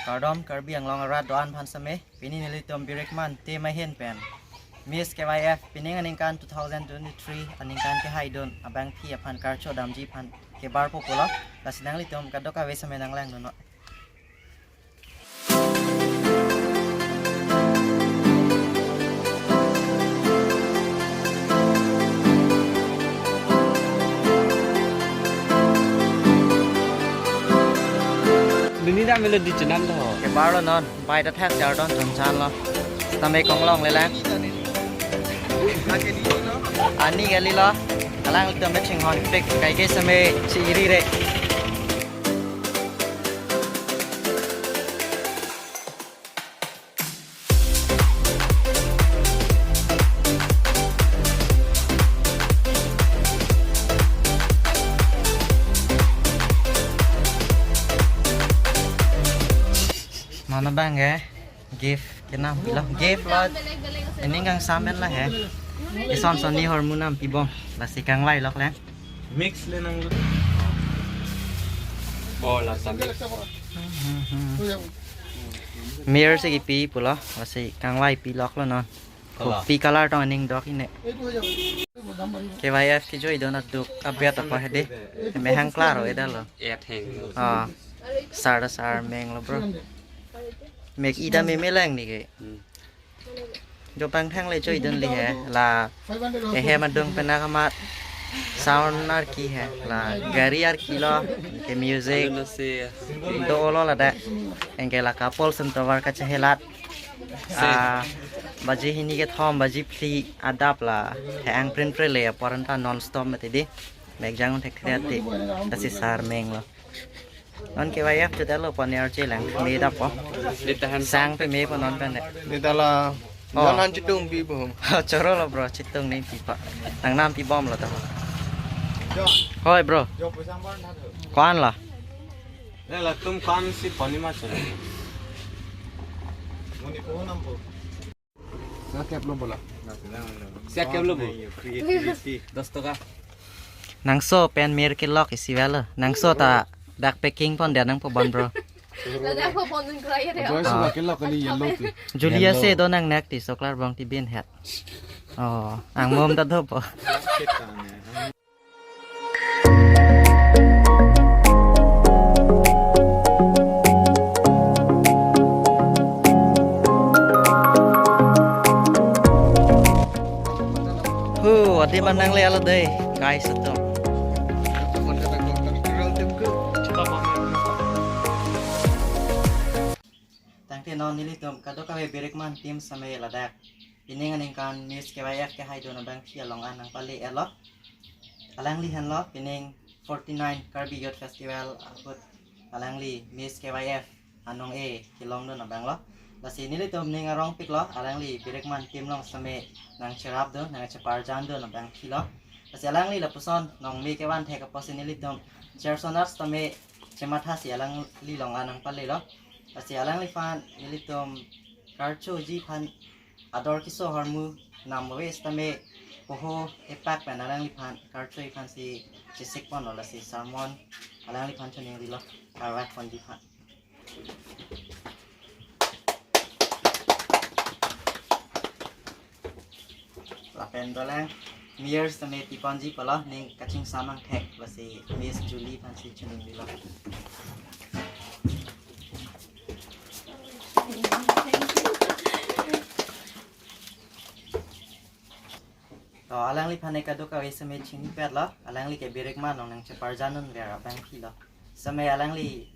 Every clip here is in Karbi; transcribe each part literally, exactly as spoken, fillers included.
Kardom Karbi Anglong arat do-an aphan seme, pini nelitum Birikman team ahin pen Miss K Y F pining aningkan two thousand twenty-three aningkan kehaidun abangpi aphan karcho damji aphan kebarpo pulo, lasi nanglitum kadokave seme nanglangdunnon. Nini dam melo di chenam do. Kebarlo non, bai ta thak jar don chongchan lo. Sitame konglong lelang. Ani kali lo. Alangtum me chinghon pik kaike seme chi-iri re. Mano bang ke gift kenam pilo, gift lo. Ini kang samen la he. Ison soni hormu nam pibom. Lasi kangvai lok le. Mix le nang. Oh, la samen. Mir si kipi pulo, lasi kangvai pilok lo non. Kopi color tong aning dok ine. K Y F kejoi don aduk abet apa hedi. Mehang klaro eda lo. Etheng. Ah. Sar sar meng lo bro. Mek ida meme lang ni ke. Hmm. Jo pangthang le joi don li he. La ehem adung penang amat sound arki he. La gari arki lo. Ke music. Anu si. Do lo ladak. Anke la couple sem tovar kachehelat. Ah, baji hini kethom, baji phli adap la. He ang print pre le, apor anta non stop mati di. Mek jang thek thek ati. Lasi sar meng lo. Non K Y F chot lo pon R J lang. Me dapo. Ditahan. Sang pe me po non pen de. Dita la. Oh. Jan han chitung pi po. Choro lo bro, chitung ni pi pa. Nang nam pibom lo ta. Hoi bro. Ko-an lo. Ne latum ko-an si pon ni ma choro. Muni po nam po. Siya kep lo bola. Siya kep lo bo. Creativity. Dos toka. Nangso pen mir kelok isi velo. Nangso ta dak packing pon dia nang po bon bro. Ladak po bon nang kaya dia. Boy, suka kelok kali yellow ti. Julia se do nang nek ti soklar bong ti bin het. Oh, ang mom ta do po. Hu, adi manang le alo dei, guys atum. Tangte non nelitum kadokave Birikman team seme ladak pining aningkan Miss K Y F kehaidun abangpi along an nangpale-et lo. Alangli henlo pining forty-nine Karbi Youth Festival ahut alangli Miss K Y F anong-e kelongdun abang lo. Lasi nelitum ning arong pik lo, alangli Birikman team along seme nangcherapdun, nangcheparjandun abangpi lo. Lasi alangli lapuson nong me kevan thek apotsi nelitum chersonar sitame chematha si alangli along an nangpale lo. Lasi alangliphan nelitum karchoji aphan ador keso ahormu nam ave sitame poho epak pen alangliphan karchoji aphan si chesik ponlo, lasi sermon alangliphan choningri lo karvak ponji aphan. Lapen dolang Mir sitame piponji pulo, ning kachingsamang thek, lasi Miss Julie aphan si choningri lo. To alangliphan kadokave seme chinipet lo, alangli ke Birikman along nangcheparjandun ver abangpi lo. Seme alangli,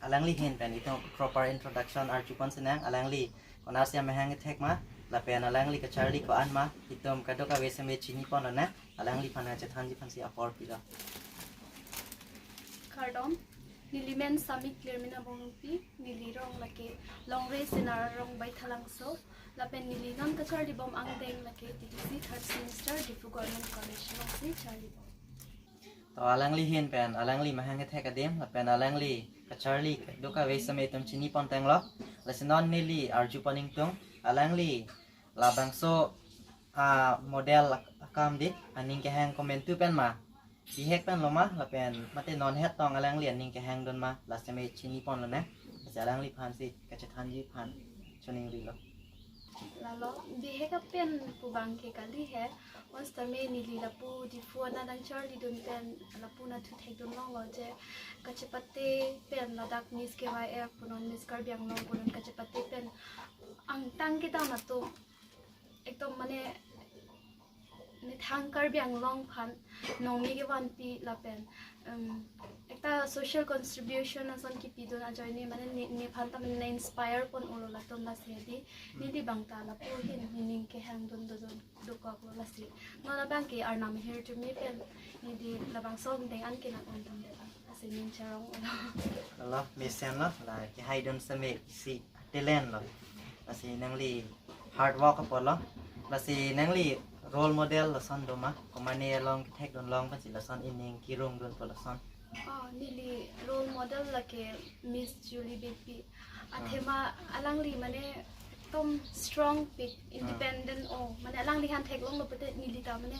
alangli ahin pen itum proper introduction arju pon sinang, alangli konatsi amahang ethek ma, lapen alangli kacharli ko-an ma, itum kadokave seme chini ponlo na, alangliphan chethanji aphan si apor pilo. Kardom, neli men Sami Clermina Bongpi, neli rong lake Longre Senar rong Baithalangso, lapen neli non kacharli bom angdeng lake T T C third semester Diphu Government College alongsi charli bom. To alangli ahin pen alangli mahang kethek adim lapen alangli kacharli kadokave seme itum chini pon tanglo. Lasi non neli arju pon ingtung, alangli labangso a model ak-, akam di aning kehang komantu pen ma, bihek pen lo ma, lapen mate non het tong alangli aning kehangdun ma, la seme chini ponlo ne. Alangliphan si kachethanji aphan choningrilo. Lalo, bihek apen pu abangke kali he. Bonsitame neli lapu Diphu anat nangcharlidun pen lapu nangthu thekdun longlo je kachepate pen ladak Miss K Y F punon Miss Karbi Anglong punon kachepate pen angtang kedam atum ekdom mane methang Karbi Anglong aphan nongmi kevanpi lapen um, ekta social contribution ason kipidun ajoine mane ne, nephan ta mane inspire pon-olo latum lasi hedi neli abang ta lapu ahin nening kehangdun dodun dokoklo lasi. Non abangke Arnam ahirjume pen neli labangso angdeng an kenang-ongdunde lasi ning charong-olo. Lalo, mesenlo, la kehaidun seme isi talent lo. Lasi nangli hard work apotlo. Lasi nangli role model lason doma, komane along kethekdun long pensi lason ining kerungdunpo lason? Oh, neli role model lake Miss Julie Beypi. Athema alangli mane ekdom strong pik, independent o. Mane alangliphan theklonglo pute neli ta mane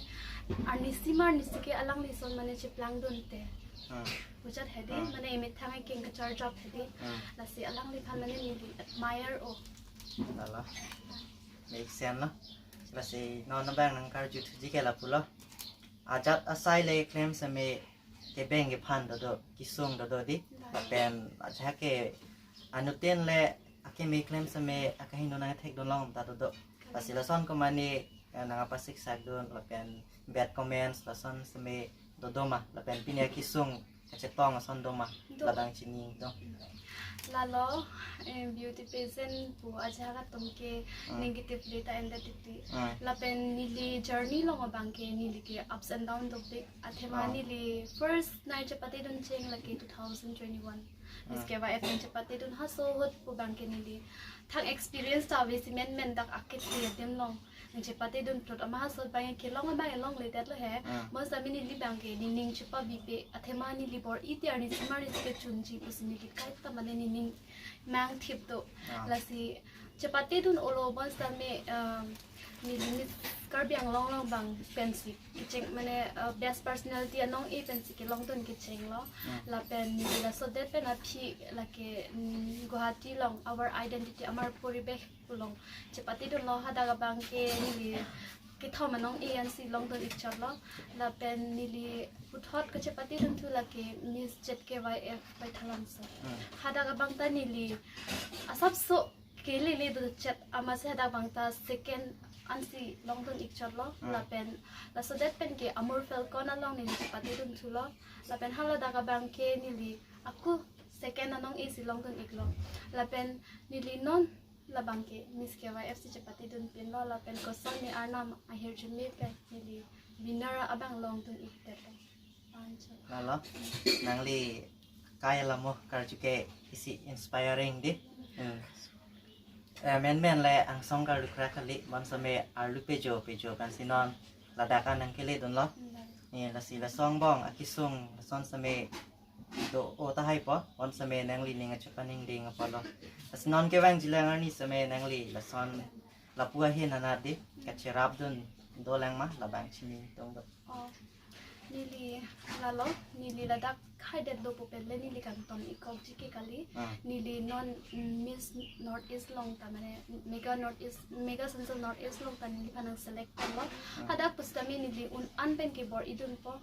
arnisi ma arnisi ke alanglison mane cheplangdunte. Hmm. Puchot hedi, Hmm. mane emethang ekeng kacharjap hedi. Hmm. Lasi alangliphan mane neli admire o. Lalo. Make sense lo. Lasi non abang nangkarjuthuji ke lapulo. Ajat asai le klem seme kebeng kephan dodo, kesung dodo di. Lapen ajahak ke anuttin le akeme klem seme akahingno nangthekdun long ta dodo. Lasi lason komane eh, nangpasiksak dun lapen bad comments lason seme dodoma lapen pini akesung kachetong ason doma Do. labang chini do. Lalo, eh, beauty pageant pu ajahak atum ke Hmm. negatively ta endet titi. Hmm. Lapen neli journey along abangke neli ke ups and down dopik. Athema Hmm. neli first nangchepatedun cheng lake two thousand twenty-one. Miss Hmm. K Y F nangchepatedun haso ahut pu abangke neli thang experience ta ave si menmen dak akethe adim along nangchepatedun plot ama haso abang kelong abang elongledetlo he. Hmm. Bonsitame neli abangke nening chepabipe athema neli bor-i ti arnisi ma arnisi kechunji pusi neli kaita mane nening mangthip do. Ah. Lasi chepatedun-olo bonsitame, um, neli Miss Karbi Anglong along abang pensi kecheng mane, uh, best personality anong-e pensi kelongdun kechenglo. Hmm. Lapen neli laso det pen aphi lake, mm, Guwahati along Our Identity Amar Poribesh pu along chepatedunlo, hadak abangke neli kethom anong-e ansi longdun ikchotlo. Lapen neli puthot kachepatedun thu lake Miss Z K Y F Baithalangso. Hmm. Hadak abang ta neli asapso kelele do chet amatsi hadak abang ta second ansi longdun ikchotlo. Hmm. Lapen laso det pen ke Amur Falcon along neli chepatedun thulo. Lapen haladak abangke neli ako second anong-e si longdun iklo. Lapen neli non labangke Miss K Y F si chepatedun pinlo lapen kosonne Arnam ahirjume pen neli winner abang longdun ikdetlo. Ancho. Lalo, nangli kai alamo karju ke isi inspiring di. Hmm. Eh, menmen le angsong karju kra kali, bonsitame arlu pejo pejo pensi non ladak an nangkeledunlo. Hmm. Ni lasi laso angbong akesung lason seme do-o tahai po, bonsitame nangli ning achepaningding apotlo. Lasi non kevangjilang arni seme nangli lason lapu ahin anat di kacherapdun dolang ma labang chini tong do. Oh, neli lalo, neli ladak haidetlo pu pen le neli kangton ikokji ke kali. Ah. Neli non, mm, Miss North East along ta mane Mega North East, Mega Central North East along ta neliphan nangselect ponlo. Ah. Hadak pusitame neli un-an pen ke bor-idunpo.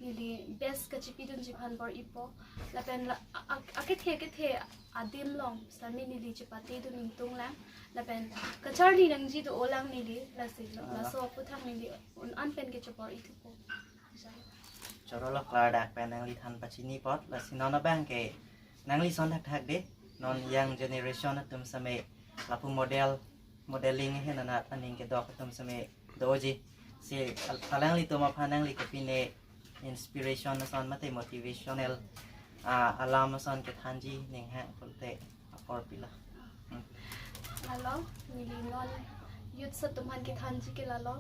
Neli best kachepidunji aphan bor-ipo. Lapen la, a, a, akethe akethe adim along sitame neli chepatedun ingtunglang. Lapen kacharli nangji do-olang neli lasi lo. Ah. Laso aphuthak neli un-an pen ke chebor-ithupo. Chorolo klardak pen nangli than pachini apot, lasi non abangke nangli son thakthak de, non young generation atum seme lapu model, modeling ahin anat aning kedok atum seme doji. Si al-, alanglitum aphan nangli kopine inspiration ason mate motivational, ah, alam ason kethanji ning hang pulote apor pilo. Hmm. Lalo, neli non youth atum aphan kethanji ke lalo.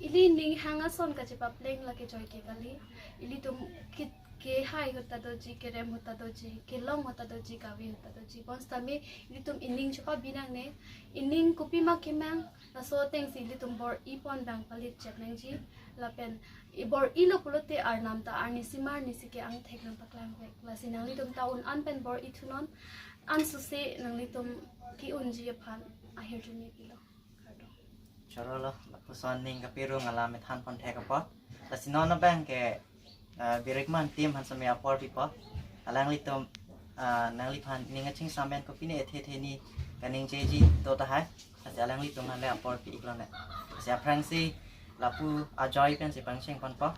Ili ning hang ason kachepapleng lake joike kali. Ilitum ke, kehai ahut ta doji, kerem ahut ta doji, kelong ahut ta doji, kave ahut ta doji. Bonsitame ilitum ining chepabi nangne, ining kopima kemang, laso atengsi ilitum bor-ipon abang palit chek nangji. Lapen ibor-ilo pulote Arnam ta arnisi ma arnisi ke angthek nangpaklangvek. Lasi nanglitum ta un-an pen bor-ithunon. Ansose nanglitum ke-unji aphan ahirjume pilo. Kardom. Choro lo, lapuson ning kapirung alam methan pon thek apot. Lasi non abang ke, ah, Birikman team aphan seme apor pipo. Alanglitum, ah, nangliphan ning achingsamen kopine ethe ethe ni kaningjeji do tahai. Lasi alanglitum aphan le apor pi-iklo ne. Lasi aphrangsi lapu ajoy pensi pangcheng ponpo.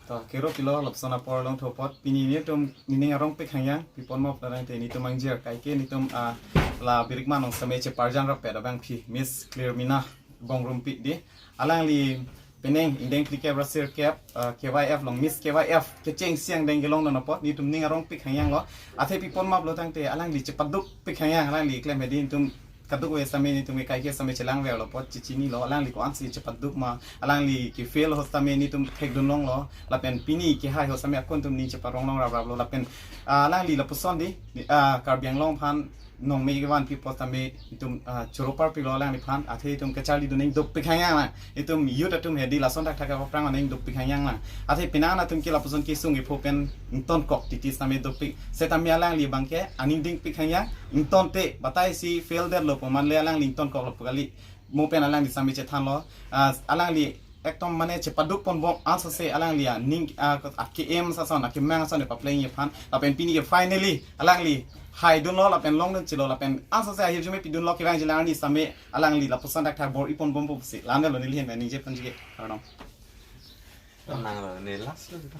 To, kero pilo lapuson apor longthu apot. Pini netum nening arong pik hangyang, pipon mop larang te netum angjir kaike netum, ah, la Birikman along seme cheparjan rapet abangpi Miss Clearmina Bongrumpi di. Alangli penang ingdeng phlikep ra sirkep, ah, K Y F along Miss K Y F kechengsi angdeng kelongdun apot netum ning arong pik hangyang lo. Athe pipon mop lo tangte alangli chepaduk pik hangyang, alangli klem hedi netum kadokave seme netum ke kaike seme chelangver lo apot chechinilo, alangli ko-ansi chepaduk ma, alangli ke fail ho seme netum thekdun longlo, lapen pini kehai ho seme akon atum ning cheparong long raprap lo, lapen, ah, alangli lapuson di, ah, Karbi Anglong aphan nongme kevan pipo seme netum, ah, choro parpiklo alangliphan, athe netum kacharlidun ning dopik hangyang na. Netum youth atum hedi lason thakthak aphrang aning dopik hangyang na. Athe penang atum ke lapuson kesung kepho pen ingtonkok titi seme dopik. Setame alangli abang ke aning dingpik hangyang, ingtonte batai si fail det lo pu man le alangli ingtonkok lo pu kali. Mo pen alangli seme chethanlo. Ah, alangli ekdom mane chepaduk ponbom ansose alangli aning, ah, ake-em ason akemang ason papleng aphan. Lapen pini ke finally alangli haidunlo lapen longdun chelo lapen ansose ahirjume pidunlo kevangjilang arni seme alangli lapuson thakthak bor-i ponbompo pusi. Lane lo neli ahin pen ningje ponji ke. Kardom. Nang lo, ne last lo to.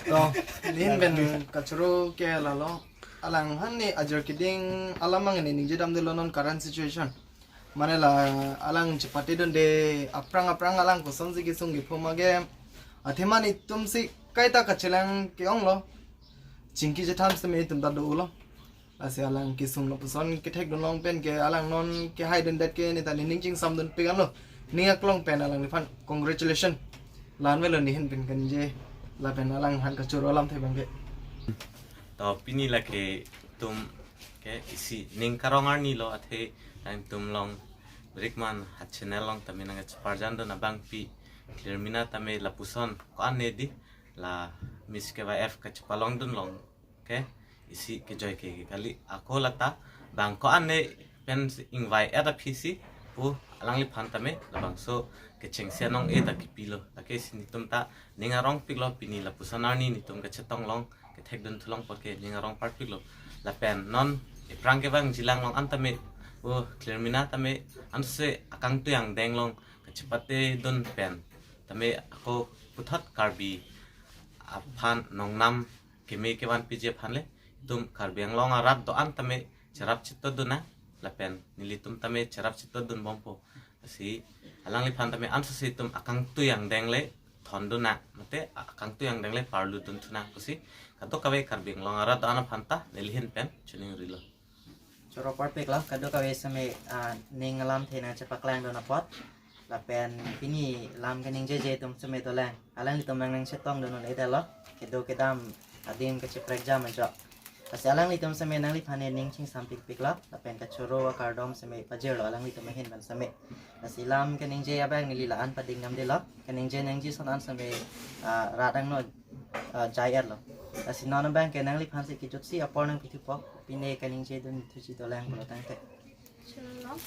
To, nehin pen kachoro ke lalo. Alang aphan ne ajir keding alam angne ningje damdelo non current situation. Mane la alang chepatedunde aphrang aphrang alang kosonsi kesung kepho ma ke. Athema netum si kaita kachelang ke-onglo. Chingki chethan seme netum ta dolo. Lasi alang kesung lapuson kethekdun long pen ke alang non kehaidundet ke ne ta nening chingsamdunpik anlo. Ning aklong pen alangliphan congratulation. Lane lo nehin pen kaningje lapen alang aphan kachoro alamthe abang ke. To pini lake itum ke isi ning karong arni lo athe nangtum along Birikman ha channel along tame nangcheparjandun abangpi Clearmina tame lapuson ko-an ne di la Miss K Y F kachepalongdun along ke isi kejoi ke kali ako lata bang ko-an ne pen ingvai et aphi si pu alangliphan tame labangso kechengsi anong-e ta kipilo. Lake si netum ta ning arong piklo pini lapuson arni netum kachetong long kethekdun thu long apot ke ning arong parpiklo. Lapen non ephrang kevangjilang along an tame pu Clearmina tame anse akangtui angdeng along kachepatedun pen tame ako puthot Karbi aphan nongnam keme kevan piji aphan le itum Karbi Anglong arat do-an tame cherap chetodun nang lapen nelitum tame cherap chetodunbompo. Lasi alangliphan tame ansose itum akangtui angdeng le thondun nang mate akangtui angdeng le parludun thu nang pusi kadokave Karbi Anglong arat do-an aphan ta neli ahin pen choningrilo. Choro parpiklo kadokave seme, ah, ning alamthe nangchepaklangdun apot. Lapen pini lam kaningjeje atum seme dolang. Alanglitum nang nangchetongdun un-edetlo. Kedo kedam adim kacheprekjam anchot. Lasi alanglitum seme nangliphan ne ning chingsam pikpiklo. Lapen kachoro akardom seme pajirlo alanglitum ahin pen seme. Lasi lam kaningje abang neli la-an pading damdelo. Kaningje nangji ason an seme, ah, rat angno, ah, jai-etlo. Lasi non abang ke nangliphan si kejutsi apor nangpithupo. Pine kaningjedun thuji dolang pulo tangte. Choro lo.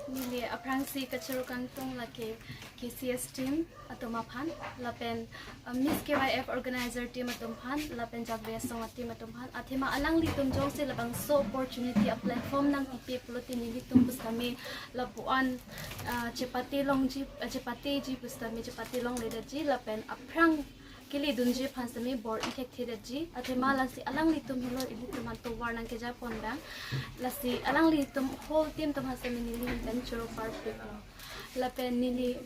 Neli aphrangsi kachoro kangtung lake K C S team atum aphan, lapen, uh, Miss K Y F organizer team atum aphan, lapen Jakbe Asong team atum aphan, athema alanglitum jongsi labangso opportunity a platform nangpipe pulote nelitum pusitame lapu-an, uh, chepate longji, uh, chepateji pusitame chepate longledetji, lapen aphrang keledunji aphan sitame bor-i thekthedetji. Athema lasi alanglitum helo ilitum anto war nangkejapon abang. Lasi alanglitum whole team atum aphan sitame neli ahin pen choro parpiklo. Lapen neli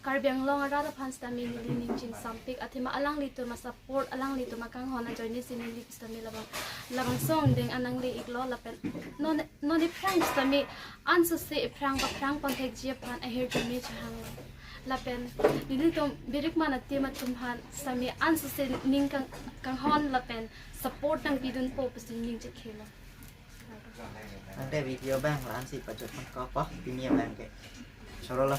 Karbi Anglong arat aphan sitame neli ning chingsampik. Athema alanglitum a-support, alanglitum akanghon ajoine si neli sitame labang, labangso angdeng an nangle-iklo lapen non, non ephrang sitame ansose ephrang paphrang ponthekji aphan ahirjume chehanglo. Lapen nelitum Birikman a-team atum aphan sitame ansose ning kang-, kanghon lapen support nangpidunpo pusi ning chekhelo. Ante video abang la-ansi pajut nangkokpo pini abang ke. Choro lo.